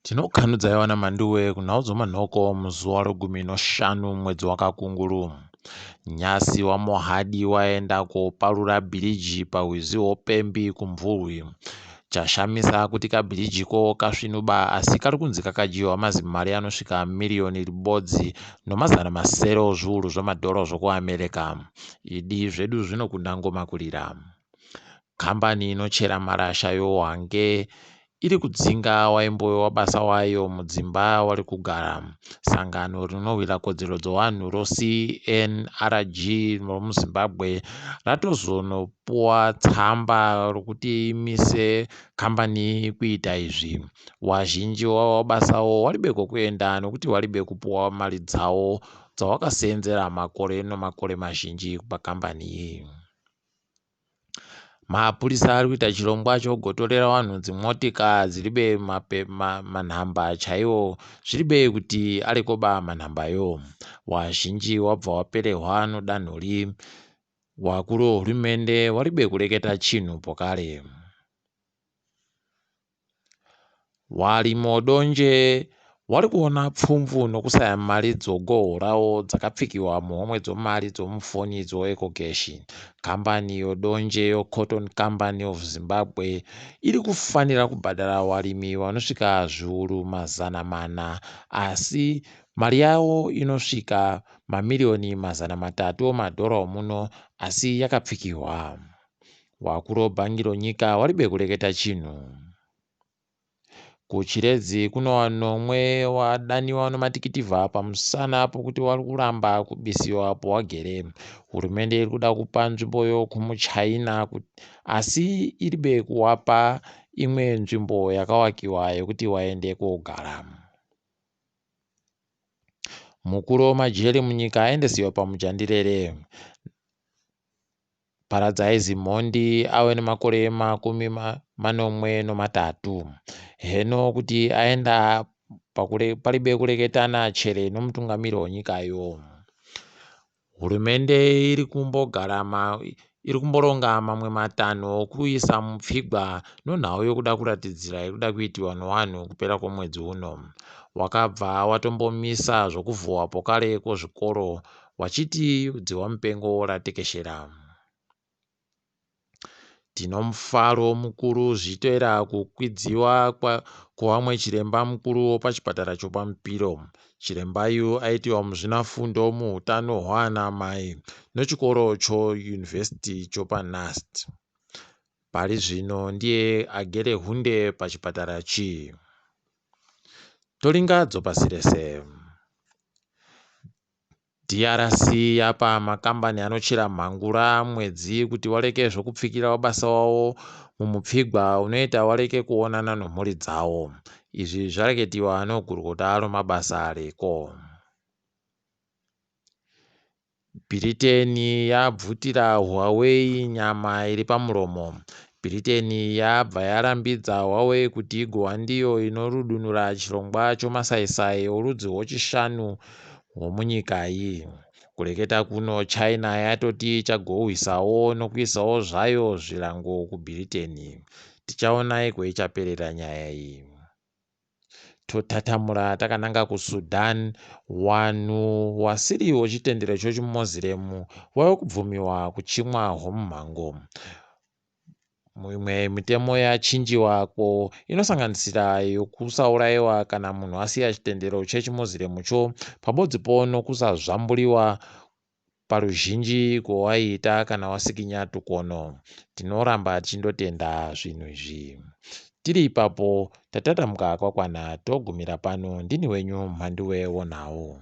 Tinokanudzai vana Mhanduwe kunhau dzomanhoko muzuva regumi noshanu mwedzi waKakunguru. Nyasi waMohadi waenda koparura bhiriji pahwizi hwoPembi kuMvurwi. Chashamisa kuti kabhirijiko kasvinuba asi kari kunzi kakadyiwa mazimari anosvika miriyoni ribodzi nomazana masere ozviuru zvemadhora zvokuAmerica. Idi zvedu zvinokunda ngoma kurira. Kambani inochera marasha yoHwange iri kudzinga waimbove wabasa wayo mudzimba wari kugara. Sangano rinorwira kodzero dzevanhu roCNRG romuZimbabwe ratozonopuwa tsamba rokuti imise kambani iyi kuita izvi. Wazhinji wawabasawo waribe kwekuenda nokuti waribe kupuwa mari dzawo dzawakaseenzera makore nomakore mazhinji pakambani iyi. Mapurisa ari kuita chirongwa chokugotorera vanhu dzimotika dziribe manhamba chaiwo zviribe kuti arikoba manhambayo. Wazhinji wabva waperehwa nodanhori. Wakuru wehurumende waribe kureketa chinhu pokare. Warimo donje wari kuona pfumvu nokusaya mari dzogohwo rawo dzakapfikiwa muhomwe dzomari dzomufoni dzoEcoCash. Kambani yodonje yoCotton Company of Zimbabwe iri kufanira kubhadhara warimi vanosvika zviuru 400 asi mari yavo inosvika mamiriyoni 300 omadhora omuno asi yakapfikihwa. Wakuru webhangi ronyika waribe kureketa chinhu. KuChiredzi kuno vanomwe wadaniwa nomatikitivha pamusana pokuti wari kuramba kubisiwa powagere. Hurumende iri kuda kupa nzvimboyo kumuChina asi iribe kuwapa imwe nzvimbo yakawakiwa yekuti waende kogara. Mukuru wemajeri munyika aendesiwa pamujandirere. Paradzai Zimhondi ave nemakore 73. Heno kuti aenda paribe kureketana chere nomutungamiri wenyikayo. Hurumende iri kumbogara iri kumboronga mamwe matanho okuisa mupfigwa nonhau yokuda kuratidzira iri kuda kuitiwa nowanhu kupera kwomwedzi uno. Wakabva watombomisa zvokuvhuwa pokare kwozvikoro wachiti dzihwamupengo ratekeshera. Tinomufaro mukuru zvichitevera kukwidziwa kwevamwe chiremba mukuru wepachipatara chopaMupiro. Chiremba uyu aitiwa muzvinafundo muhutano hwaana mai nechikoro choyunivhesiti chopaNUST. Pari zvino ndiye agere hunde pachipatara chi. Toringa dzopasi rese. DRC yapa makambani anochera mhangura mwedzi kuti wareke zvokupfikira wabasa wavo mumupfigwa unoita wareke kuonana nomhuri dzawo. Izvi zvareketiwa nogurukota romabasa reko. Bhiriteni yabvutira Huawei nyama iri pamuromo. Bhiriteni yabva yarambidza Huawei kuti igova ndiyo inorudunura chirongwa chomasaisai orudzi rwochishanu hwomunyika iyi. Kureketa kuno China yatoti ichagohwisawo nokuisawo zvayo zvirango kuBhiriteni. Tichaona kweichaperera nyaya iyi. Totatamura takananga kuSudan. Wanhu wasiri wechitendero chechiMoziremu wave kubvumiwa kuchimwa hwomumhango. Mimwe mitemo yachinjiwa ko inosanganisira yokusaurayiwa kana munhu asiya chitendero chechiMoziremucho pabodzipo nokusazvamburiwa paruzhinji kwawaiita kana wasikinya tukono. Tinoramba tichindotenda zvinhu izvi. Tiri ipapo tatatamuka kwakwana togumira pano. Ndini wenyu Mhanduwe wonhau.